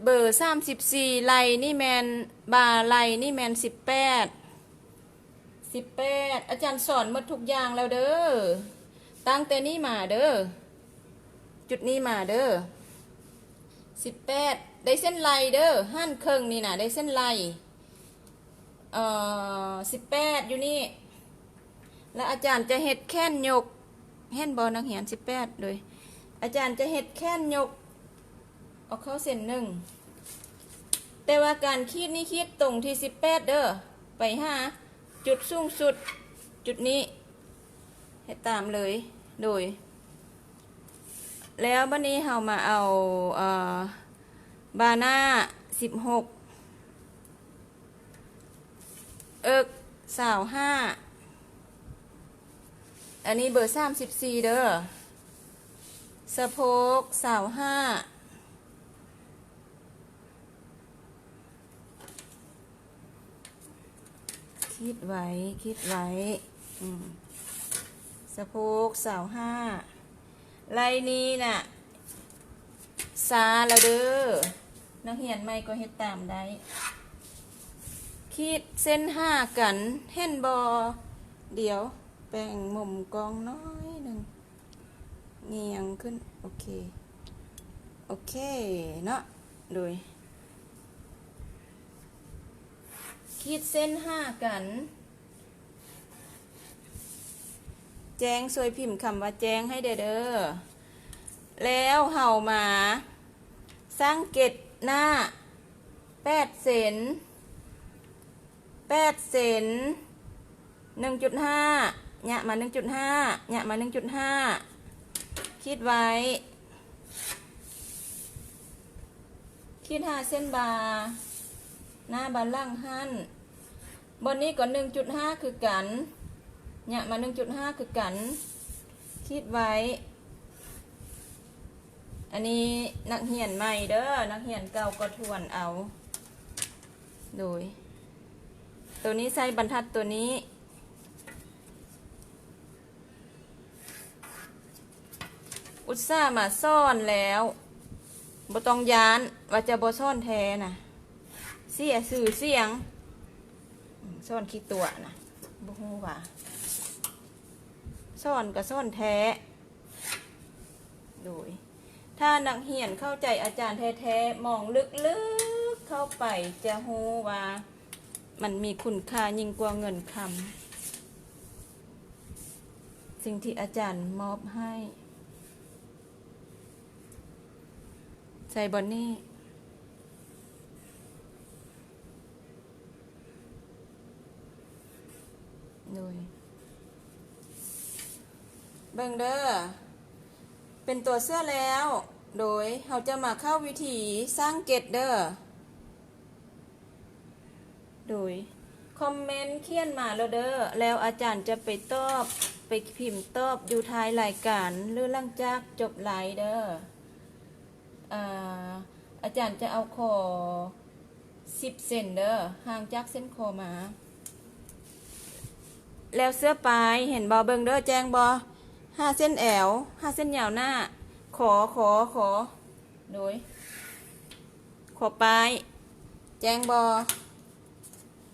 ເບີສາມສິບສີ່ ໄລ່ນີ້ແມ່ນ ບ່າໄລ່ນີ້ແມ່ນສິບແປດ ສິບແປດ ອາຈານສອນໝົດທຸກຢ່າງແລ້ວເດີ ຕັ້ງແຕ່ນີ້ມາເດີ ຈຸດນີ້ມາເດີ ສິບແປດ ໄດ້ເສັ້ນໄລ່ເດີ ຫັ້ນເຄິ່ງນີ້ນະ ໄດ້ເສັ້ນໄລ່ ເອີ ສິບແປດ ຢູ່ນີ້ ແລ້ວອາຈານຈະເຮັດແຂນຍົກ ເຫັນບໍ່ນັກຮຽນ ສິບແປດ ໂດຍ ອາຈານຈະເຮັດແຂນຍົກ ອອກເຂົ້າເສັ້ນໜຶ່ງ ແຕ່ວ່າການຂີດນີ້ຂີດຕົງທີ່ສິບແປດເດີ ໄປຫາຈຸດສູງສຸດ ຈຸດນີ້ ເຮັດຕາມເລີຍ ໂດຍ ແລ້ວບັດນີ້ເຮົາມາເອົາ ເອີ ບ່າໜ້າສິບຫົກ ເອິກຊາວຫ້າ ອັນນີ້ເບີສາມສິບສີ່ເດີ ສະໂພກຊາວຫ້າ ຄິດໄວ້ ຄິດໄວ້ ອືມ ສະໂພກຊາວຫ້າ ໄລ່ນີ້ນະ ຊາລະເດີ ນັກຮຽນໃໝ່ກໍເຮັດຕາມໄດ້ ຂີດເສັ້ນຫາກັນ ເຫັນບໍ່? ດຽວແປງມຸມກ້ອງໜ້ອຍໜຶ່ງ ງຽງຂຶ້ນ ໂອເຄ ໂອເຄເນາະ ໂດຍ ຂີດເສັ້ນຫາກັນ ແຈ້ງ ຊ່ວຍພິມຄຳວ່າແຈ້ງໃຫ້ແດ່ເດີ ແລ້ວເຮົາມາສ້າງເກັດໜ້າແປດເຊັນ ແປດເຊັນ ໜຶ່ງຈຸດຫ້າ ຍະມາໜຶ່ງຈຸດຫ້າ ຍະມາໜຶ່ງຈຸດຫ້າ ຂີດໄວ້ ຂີດຫາເສັ້ນບ່າ ໜ້າບ່າຫຼັງຫັ້ນ ບ່ອນນີ້ກໍໜຶ່ງຈຸດຫ້າຄືກັນ ຍະມາໜຶ່ງຈຸດຫ້າຄືກັນ ຂີດໄວ້ ອັນນີ້ນັກຮຽນໃໝ່ເດີ ນັກຮຽນເກົ່າກໍທວນເອົາ ໂດຍ ໂຕນີ້ໃສ່ບັນທັດໂຕນີ້ ອຸດສ່າມາສອນແລ້ວ ບໍ່ຕ້ອງຢ້ານວ່າຈະບໍ່ສອນແທ້ນະ ເສຍຊື່ສຽງ ສອນຂີ້ຕົວະນະ ບໍ່ຮູ້ວ່າ ສອນກໍສອນແທ້ ໂດຍ ຖ້ານັກຮຽນເຂົ້າໃຈອາຈານແທ້ໆ ມອງເລິກໆເຂົ້າໄປ ຈະຮູ້ວ່າມັນມີຄຸນຄ່າຍິ່ງກວ່າເງິນຄຳ ສິ່ງທີ່ອາຈານມອບໃຫ້ ໃສ່ບ່ອນນີ້ ໂດຍ ເບິ່ງເດີ ເປັນຕົວເສື້ອແລ້ວ ໂດຍ ເຮົາຈະມາເຂົ້າວິທີສ້າງເກັດເດີ ໂດຍ ຄອມເມັນຂຽນມາໂລດເດີ ແລ້ວອາຈານຈະໄປຕອບ ໄປພິມຕອບຢູ່ທ້າຍລາຍການ ຫຼື ຫຼັງຈາກຈົບໄລຟ໌ເດີ. ອາ ອາຈານຈະເອົາຂໍສິບເຊັນເດີ ຫ່າງຈາກເສັ້ນຂໍມາ. ແລ້ວເສື້ອປາຍ ເຫັນບໍ່? ເບິ່ງເດີ ແຈ້ງບໍ່? ຫາເສັ້ນແອວ ຫາເສັ້ນຍາວໜ້າ ຂໍ ຂໍ ຂໍ ໂດຍ ຂໍປາຍ ແຈ້ງບໍ່?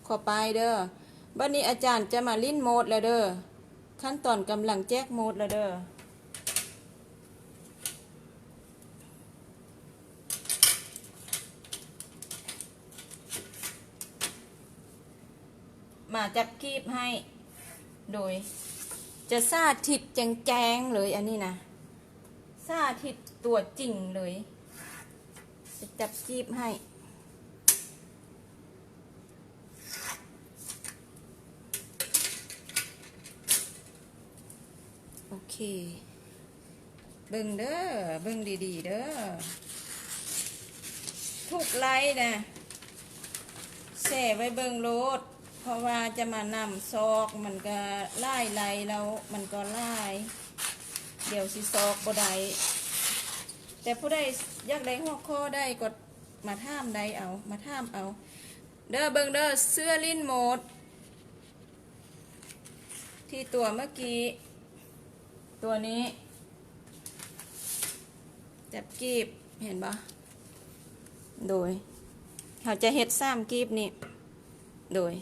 ຂໍປາຍເດີ. ບັດນີ້ອາຈານຈະມາຫຼິ້ນໂໝດແລ້ວເດີ. ຂັ້ນຕອນກຳລັງແຈກໂໝດແລ້ວເດີ. ມາຈັບກີບໃຫ້ ໂດຍ ຈະສາທິດແຈ້ງໆເລີຍ ອັນນີ້ນະ ສາທິດຕົວຈິງເລີຍ ຈະຈັບກີບໃຫ້. ໂອເຄ ເບິ່ງເດີ ເບິ່ງດີໆເດີ ທຸກໄລນະ ແຊໄວ້ເບິ່ງໂລດ ເພາະວ່າຈະມານຳຊອກ ມັນກະຫຼາຍໄລແລ້ວ ມັນກໍຫຼາຍ ດຽວຊິຊອກບໍ່ໄດ້. ແຕ່ຜູ້ໃດຢາກໄດ້ຫົວຂໍ້ໃດກໍມາຖາມໄດ້ເອົາ ມາຖາມເອົາເດີ. ເບິ່ງເດີ ເສື້ອຫຼິ້ນໂໝດ ທີ່ຕົວເມື່ອກີ້ ຕົວນີ້ ຈັບກີບ ເຫັນບໍ່? ໂດຍ ເຮົາຈະເຮັດສາມກີບນີ້ ໂດຍ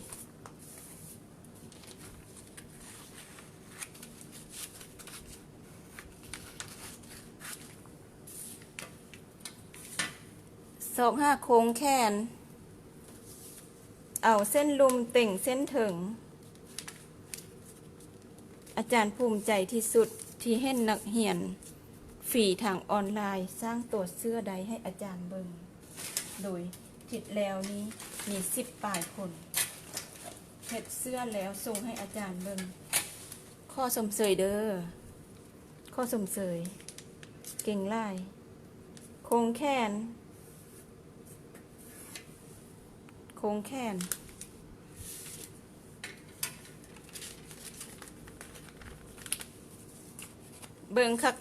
ຊອກຫາໂຄງແຂນ ເອົາເສັ້ນລຸ່ມເຕັງເສັ້ນເທິງ. ອາຈານພູມໃຈທີ່ສຸດທີ່ເຫັນນັກຮຽນຟຣີທາງອອນລາຍສ້າງຕົວເສື້ອໄດ້ໃຫ້ອາຈານເບິ່ງ ໂດຍທິດແລ້ວນີ້ມີສິບປາຍຄົນ ເຮັດເສື້ອແລ້ວສົ່ງໃຫ້ອາຈານເບິ່ງ. ຂໍຊົມເຊີຍເດີ ຂໍຊົມເຊີຍ ເກັ່ງຫຼາຍ. ໂຄງແຂນ ໂຄງແຂນ ເບິ່ງຄັກ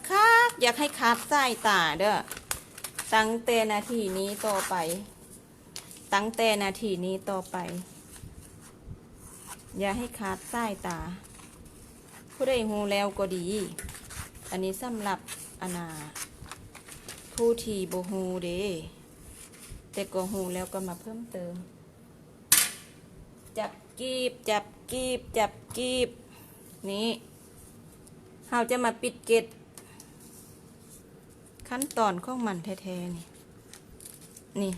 ໆ ຢ່າໃຫ້ຂາດສາຍຕາເດີ້ ຕັ້ງແຕ່ນາທີນີ້ຕໍ່ໄປ ຕັ້ງແຕ່ນາທີນີ້ຕໍ່ໄປ ຢ່າໃຫ້ຂາດສາຍຕາ. ຜູ້ໃດຮູ້ແລ້ວກໍດີ ອັນນີ້ສຳລັບ ອັນນ່າ ຜູ້ທີ່ບໍ່ຮູ້ເດ້ ແຕ່ກໍຮູ້ແລ້ວກໍມາເພີ່ມເຕີມ. ຈັບກີບ ຈັບກີບ ຈັບກີບ ນີ້ ເຮົາຈະມາປິດເກັດ ຂັ້ນຕອນຂອງມັນແທ້ໆ ນີ້ ນີ້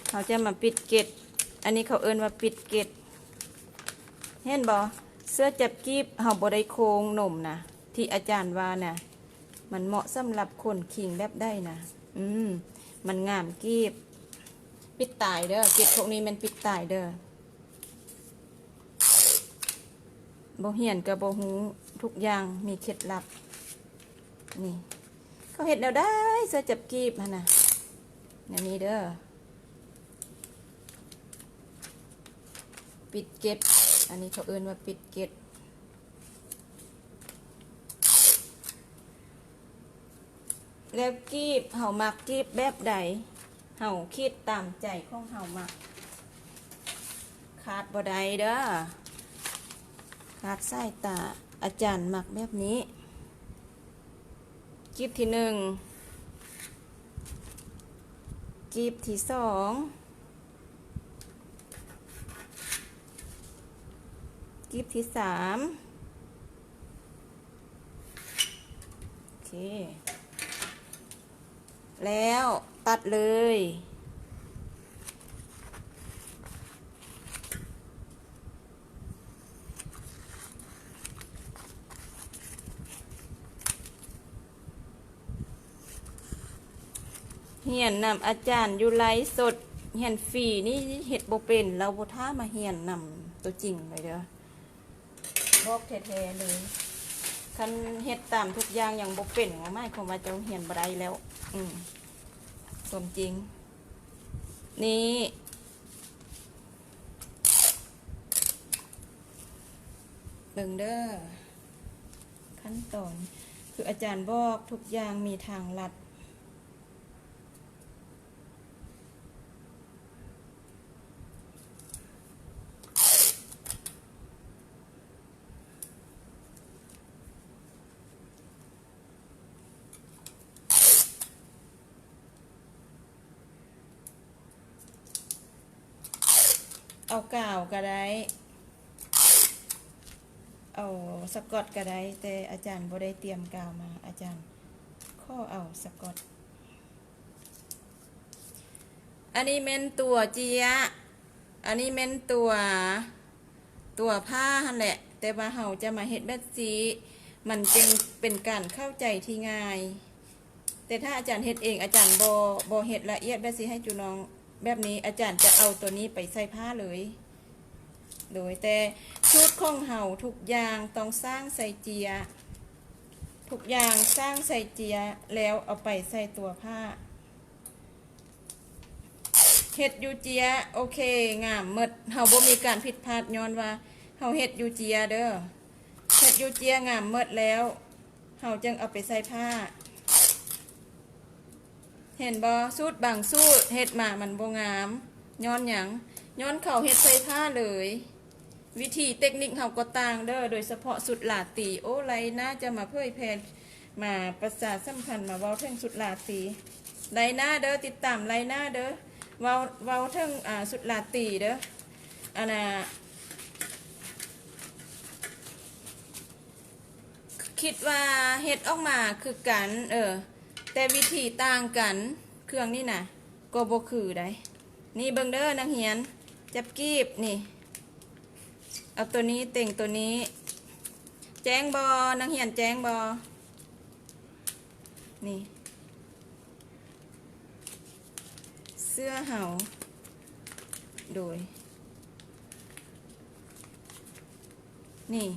ເຮົາຈະມາປິດເກັດ ອັນນີ້ເຂົາເອີ້ນວ່າປິດເກັດ ເຫັນບໍ່? ເສື້ອຈັບກີບເຮົາບໍ່ໄດ້ໂຄ້ງນົມນະ ທີ່ອາຈານວ່ານະ ມັນເໝາະສຳລັບຄົນຄີງແບບໃດນະ? ອືມ ມັນງາມກີບ ປິດຕາຍເດີ້ ເກັດພວກນີ້ແມ່ນປິດຕາຍເດີ້. ບໍ່ຮຽນກໍບໍ່ຮູ້ ທຸກຢ່າງມີເຄັດລັບ. ນີ້ ເຂົາເຮັດແນວໃດ ເສື້ອຈັບກີບຫັ້ນນະ ແນວນີ້ເດີ້ ປິດເກັດ ອັນນີ້ເຂົາເອີ້ນວ່າປິດເກັດ. ແລ້ວກີບ ເຮົາມັກກີບແບບໃດ ເຮົາຂີດຕາມໃຈຂອງເຮົາມັກ ຂາດບໍ່ໄດ້ເດີ້ ຂາດສາຍຕາ. ອາຈານມັກແບບນີ້ ກີບທີໜຶ່ງ ກີບທີສອງ ກີບທີສາມ ໂອເຄ ແລ້ວຕັດເລີຍ. ຮຽນນຳອາຈານຢູ່ໄລຟ໌ສົດ ຮຽນຟຣີນີ້ເຮັດບໍ່ເປັນ ລາວບໍ່ທ້າມາຮຽນນຳຕົວຈິງເລີຍເດີ້ ບອກແທ້ໆເລີຍ. ຄັນເຮັດຕາມທຸກຢ່າງຍັງບໍ່ເປັນ ໝາຍຄວາມວ່າເຈົ້າຮຽນບໍ່ໄດ້ແລ້ວ ອືມ ຄວາມຈິງ ນີ້ ເບິ່ງເດີ້ ຂັ້ນຕອນ ຄືອາຈານບອກ ທຸກຢ່າງມີທາງລັດ. ເອົາກາວກໍໄດ້ ເອົາສະກອດກໍໄດ້ ແຕ່ອາຈານບໍ່ໄດ້ຕຽມກາວມາ ອາຈານຂໍເອົາສະກອດ. ອັນນີ້ແມ່ນຕົວເຈ້ຍ ອັນນີ້ແມ່ນຕົວ ຕົວຜ້າຫັ້ນແຫຼະ ແຕ່ວ່າເຮົາຈະມາເຮັດແບບຊີ້ ມັນຈຶ່ງເປັນການເຂົ້າໃຈທີ່ງ່າຍ. ແຕ່ຖ້າອາຈານເຮັດເອງ ອາຈານບໍ່ ບໍ່ເຮັດລະອຽດແບບຊີ້ໃຫ້ຈຸນ້ອງແບບນີ້ ອາຈານຈະເອົາຕົວນີ້ໄປໃສ່ຜ້າເລີຍ. ໂດຍ ແຕ່ສູດຂອງເຮົາທຸກຢ່າງຕ້ອງສ້າງໃສ່ເຈ້ຍ ທຸກຢ່າງສ້າງໃສ່ເຈ້ຍ ແລ້ວເອົາໄປໃສ່ຕົວຜ້າ. ເຮັດຢູ່ເຈ້ຍ ໂອເຄ ງາມໝົດ ເຮົາບໍ່ມີການຜິດພາດ ຍ້ອນວ່າເຮົາເຮັດຢູ່ເຈ້ຍເດີ້ ເຮັດຢູ່ເຈ້ຍງາມໝົດແລ້ວ ເຮົາຈຶ່ງເອົາໄປໃສ່ຜ້າ. ເຫັນບໍ່? ສູດບາງສູດເຮັດມາມັນບໍ່ງາມ ຍ້ອນຫຍັງ? ຍ້ອນເຂົາເຮັດໃສ່ຜ້າເລີຍ. ວິທີເຕັກນິກເຮົາກໍຕ່າງເດີ້ ໂດຍສະເພາະຊຸດລາຕີ ໂອ້ ໄລໜ້າຈະມາເຜີຍແຜ່ ມາປະຊາສຳພັນ ມາເວົ້າເຖິງຊຸດລາຕີ ໄລ່ໜ້າເດີ ຕິດຕາມໄລ່ໜ້າເດີ ເວົ້າ ເວົ້າເຖິງ ອ່າ ຊຸດລາຕີເດີ ອັນນ່າ ຄິດວ່າເຮັດອອກມາຄືກັນ ເອີ ແຕ່ວິທີຕ່າງກັນ ເຄື່ອງນີ້ນະ ກໍບໍ່ຄືໃດ໋. ນີ້ເບິ່ງເດີນັກຮຽນ ຈັບກີບນີ້ ເອົາໂຕນີ້ເຕັງໂຕນີ້ ແຈ້ງບໍ່? ນັກຮຽນແຈ້ງບໍ່? ນີ້ ເສື້ອເຮົາ ໂດຍ ນີ້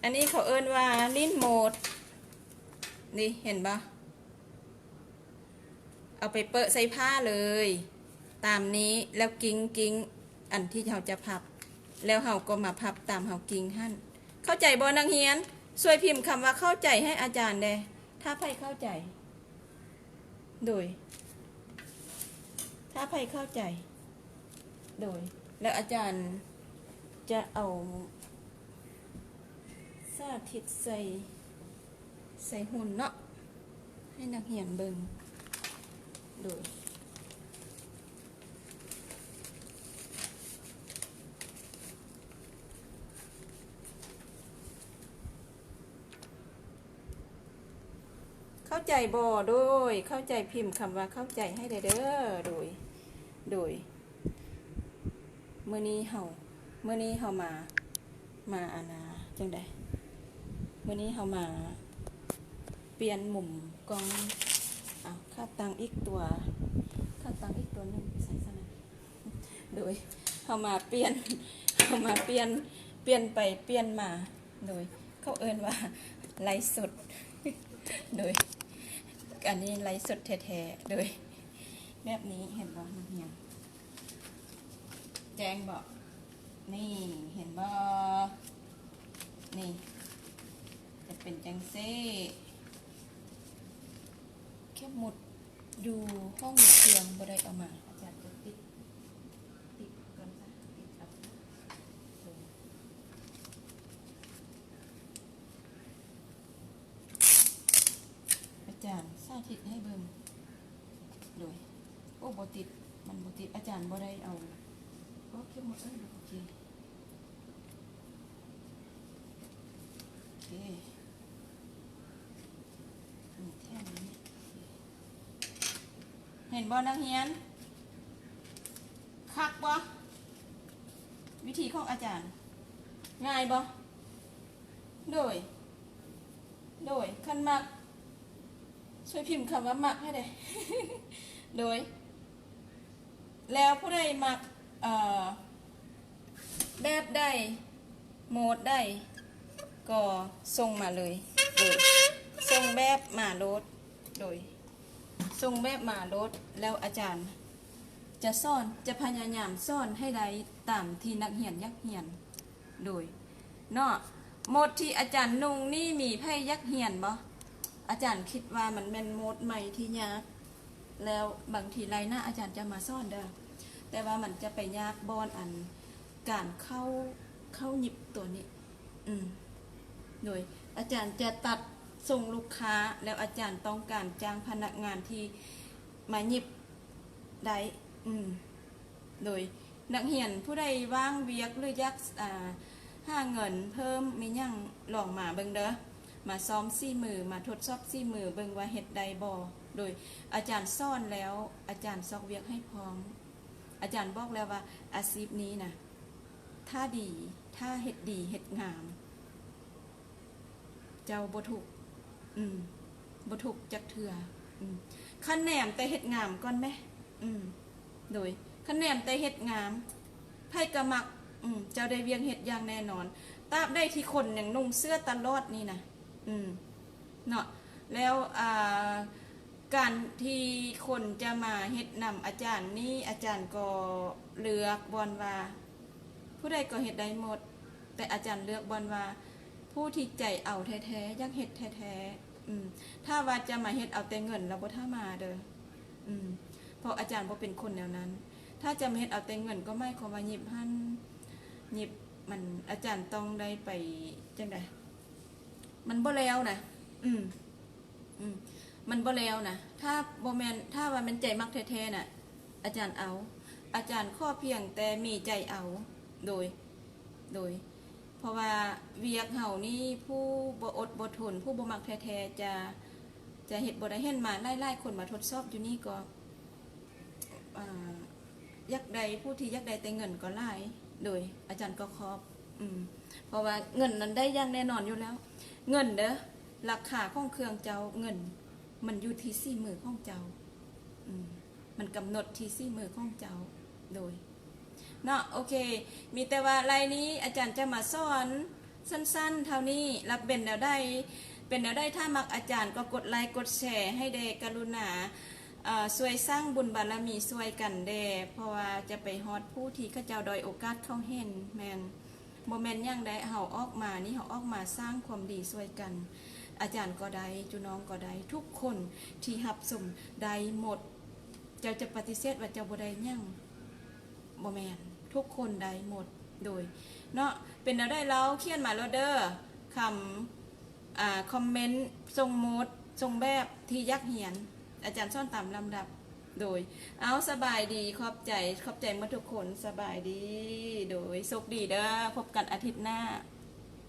ອັນນີ້ເຂົາເອີ້ນວ່າລິ້ນໂມດ ນີ້ເຫັນບໍ່? ເອົາໄປເປິະໃສ່ຜ້າເລີຍ ຕາມນີ້ ແລ້ວກິ້ງ ກິ້ງ ອັນທີ່ເຮົາຈະພັບ ແລ້ວເຮົາກໍມາພັບຕາມເຮົາກິ້ງຫັ້ນ. ເຂົ້າໃຈບໍ່ນັກຮຽນ? ຊ່ວຍພິມຄຳວ່າເຂົ້າໃຈໃຫ້ອາຈານແດ່ ຖ້າໃຜເຂົ້າໃຈ. ໂດຍ ຖ້າໃຜເຂົ້າໃຈ ໂດຍ ແລ້ວອາຈານຈະເອົາສາທິດໃສ່ ໃສ່ຫຸ່ນເນາະ ໃຫ້ນັກຮຽນເບິ່ງ ໂດຍ ເຂົ້າໃຈບໍ່? ໂດຍ ເຂົ້າໃຈ ພິມຄຳວ່າເຂົ້າໃຈໃຫ້ແດ່ເດີ. ໂດຍ ໂດຍ ມື້ນີ້ເຮົາ ມື້ນີ້ເຮົາມາ ມາອັນນ່າ ຈັ່ງໃດ? ມື້ນີ້ເຮົາມາປ່ຽນມຸມກ້ອງ. ເອົາ ຂາຕັ້ງອີກຕົວ ຂາຕັ້ງອີກຕົວໜຶ່ງຢູ່ໃສຊັ້ນນະ? ໂດຍ ເຮົາມາປ່ຽນ ເຮົາມາປ່ຽນ ປ່ຽນໄປປ່ຽນມາ ໂດຍ ເຂົາເອີ້ນວ່າໄລຟ໌ສົດ ໂດຍ ອັນນີ້ໄລຟ໌ສົດແທ້ໆ ໂດຍ ແບບນີ້ ເຫັນບໍ່ນັກຮຽນ? ແຈ້ງບໍ່? ນີ້ ເຫັນບໍ່? ນີ້ ຈະເປັນຈັ່ງຊີ້. ເຂັມໝຸດຢູ່ຫ້ອງເຄື່ອງບໍ່ໄດ້ເອົາມາ ອາຈານຈະຕິດ ຕິດກ່ອນຊະ ຕິດເອົາ ອາຈານສາທິດໃຫ້ເບິ່ງ ໂດຍ ໂອ້ ບໍ່ຕິດ ມັນບໍ່ຕິດ ອາຈານບໍ່ໄດ້ເອົາ ໂອເຄ ໝົດເອີຍ ໂອເຄ ໂອເຄ ນີ້ແຖມນີ້ ເຫັນບໍ່ນັກຮຽນ? ຄັກບໍ່? ວິທີຂອງອາຈານ ງ່າຍບໍ່? ໂດຍ ໂດຍ ຄັນມັກ ຊ່ວຍພິມຄຳວ່າມັກໃຫ້ແດ່ ໂດຍ ແລ້ວຜູ້ໃດມັກ ເອີ ແບບໃດ ໂໝດໃດ ກໍສົ່ງມາເລີຍ ໂດຍ ສົ່ງແບບມາໂລດ ໂດຍ ສົ່ງແບບມາໂລດ ແລ້ວອາຈານຈະສອນ ຈະພະຍາຍາມສອນໃຫ້ໄດ້ຕາມທີ່ນັກຮຽນຢາກຮຽນ ໂດຍ ເນາະ ໂໝດທີ່ອາຈານນຸ່ງນີ້ ມີໃຜຢາກຮຽນບໍ່? ອາຈານຄິດວ່າມັນແມ່ນໂໝດໃໝ່ທີ່ຍາກ ແລ້ວບາງທີໄລ່ໜ້າອາຈານຈະມາສອນເດີ ແຕ່ວ່າມັນຈະໄປຍາກບ່ອນອັນການເຂົ້າ ເຂົ້າຫຍິບຕົວນີ້ ອືມ ໂດຍ ອາຈານຈະຕັດສົ່ງລູກຄ້າ ແລ້ວອາຈານຕ້ອງການຈ້າງພະນັກງານທີ່ມາຫຍິບໄດ້ ອືມ ໂດຍ ນັກຮຽນຜູ້ໃດວ່າງວຽກ ຫຼື ຢາກ ອ່າ ຫາເງິນເພີ່ມ ມີຫຍັງລອງມາເບິ່ງເດີ ມາຊ້ອມສີມື ມາທົດສອບສີມືເບິ່ງວ່າເຮັດໄດ້ບໍ່ ໂດຍ ອາຈານສອນແລ້ວ ອາຈານຊອກວຽກໃຫ້ພ້ອມ ອາຈານບອກແລ້ວວ່າອາຊີບນີ້ນະ ຖ້າດີ ຖ້າເຮັດດີ ເຮັດງາມ ເຈົ້າບໍ່ທຸກ ອືມ ບໍ່ທຸກຈັກເທື່ອ ອືມ ຄັນແນມແຕ່ເຮັດງາມກ່ອນແມ ອືມ ໂດຍ ຄັນແນມແຕ່ເຮັດງາມ ໃຜກໍມັກ ອືມ ເຈົ້າໄດ້ວຽກເຮັດຢ່າງແນ່ນອນ ຕາບໃດທີ່ຄົນຍັງນຸ່ງເສື້ອຕະຫຼອດນີ້ນະ ອືມ ເນາະ ແລ້ວ ອ່າ ການທີ່ຄົນຈະມາເຮັດນຳອາຈານນີ້ ອາຈານກໍເລືອກບ່ອນວ່າ ຜູ້ໃດກໍເຮັດໄດ້ໝົດ ແຕ່ອາຈານເລືອກບ່ອນວ່າ ຜູ້ທີ່ໃຈເອົາແທ້ໆ ຢາກເຮັດແທ້ໆ ອືມ ຖ້າວ່າຈະມາເຮັດເອົາແຕ່ເງິນ ລະບໍ່ຖ້າມາເດີ ອືມ ເພາະອາຈານບໍ່ເປັນຄົນແນວນັ້ນ. ຖ້າຈະມາເຮັດເອົາແຕ່ເງິນ ກໍໝາຍຄວາມວ່າຫຍິບຫັ້ນຫຍິບ ມັນ ອາຈານຕ້ອງໄດ້ໄປຈັ່ງໃດ ມັນບໍ່ແລ້ວນະ ອືມ ອືມ ມັນບໍ່ແລ້ວນະ ຖ້າບໍ່ແມ່ນ ຖ້າວ່າແມ່ນໃຈມັກແທ້ໆນະ ອາຈານເອົາ ອາຈານຂໍພຽງແຕ່ມີໃຈເອົາ ໂດຍ ໂດຍ ເພາະວ່າວຽກເຮົານີ້ ຜູ້ບໍ່ອົດບໍ່ທົນ ຜູ້ບໍ່ມັກແທ້ໆ ຈະ ຈະເຮັດບໍ່ໄດ້. ເຫັນມາຫຼາຍໆຄົນມາທົດສອບຢູ່ນີ້ກໍ ອ່າ ຢາກໄດ້ ຜູ້ທີ່ຢາກໄດ້ແຕ່ເງິນກໍຫຼາຍ ໂດຍ ອາຈານກໍຂອບ ອືມ ເພາະວ່າເງິນນັ້ນໄດ້ຢ່າງແນ່ນອນຢູ່ແລ້ວ ເງິນເດີ ລາຄາຂອງເຄື່ອງເຈົ້າ ເງິນມັນຢູ່ທີ່ສີມືຂອງເຈົ້າ ອືມ ມັນກຳນົດທີ່ສີມືຂອງເຈົ້າ ໂດຍ ເນາະ ໂອເຄ ມີແຕ່ວ່າໄລນີ້ອາຈານຈະມາສອນສັ້ນໆເທົ່ານີ້ ລະເປັນແນວໃດ ເປັນແນວໃດ ຖ້າມັກອາຈານກໍກົດໄລກົດແຊໃຫ້ແດ່ ກະລຸນາ ເອີ ຊ່ວຍສ້າງບຸນບາລະມີຊ່ວຍກັນແດ່ ເພາະວ່າຈະໄປຮອດຜູ້ທີ່ເຂົາເຈົ້າດ້ອຍໂອກາດເຂົາເຫັນ ແມ່ນ ບໍ່ແມ່ນຫຍັງໃດ ເຮົາອອກມານີ້ ເຮົາອອກມາສ້າງຄວາມດີຊ່ວຍກັນ ອາຈານກໍໄດ້ ຈຸນ້ອງກໍໄດ້ ທຸກຄົນທີ່ຮັບຊົມໄດ້ໝົດ ເຈົ້າຈະປະຕິເສດວ່າເຈົ້າບໍ່ໄດ້ຫຍັງ ບໍ່ແມ່ນ ທຸກຄົນໄດ້ໝົດ ໂດຍ ເນາະ ເປັນແນວໃດລາວ ຂຽນມາໂລດເດີ ຄຳ ອ່າ ຄອມເມັນ ຊົງໂໝດ ຊົງແບບທີ່ຢາກຮຽນ ອາຈານສອນຕາມລຳດັບ ໂດຍ ເອົາ ສະບາຍດີ ຂອບໃຈ ຂອບໃຈໝົດທຸກຄົນ ສະບາຍດີ ໂດຍ ໂຊກດີເດີ ພົບກັນອາທິດໜ້າ.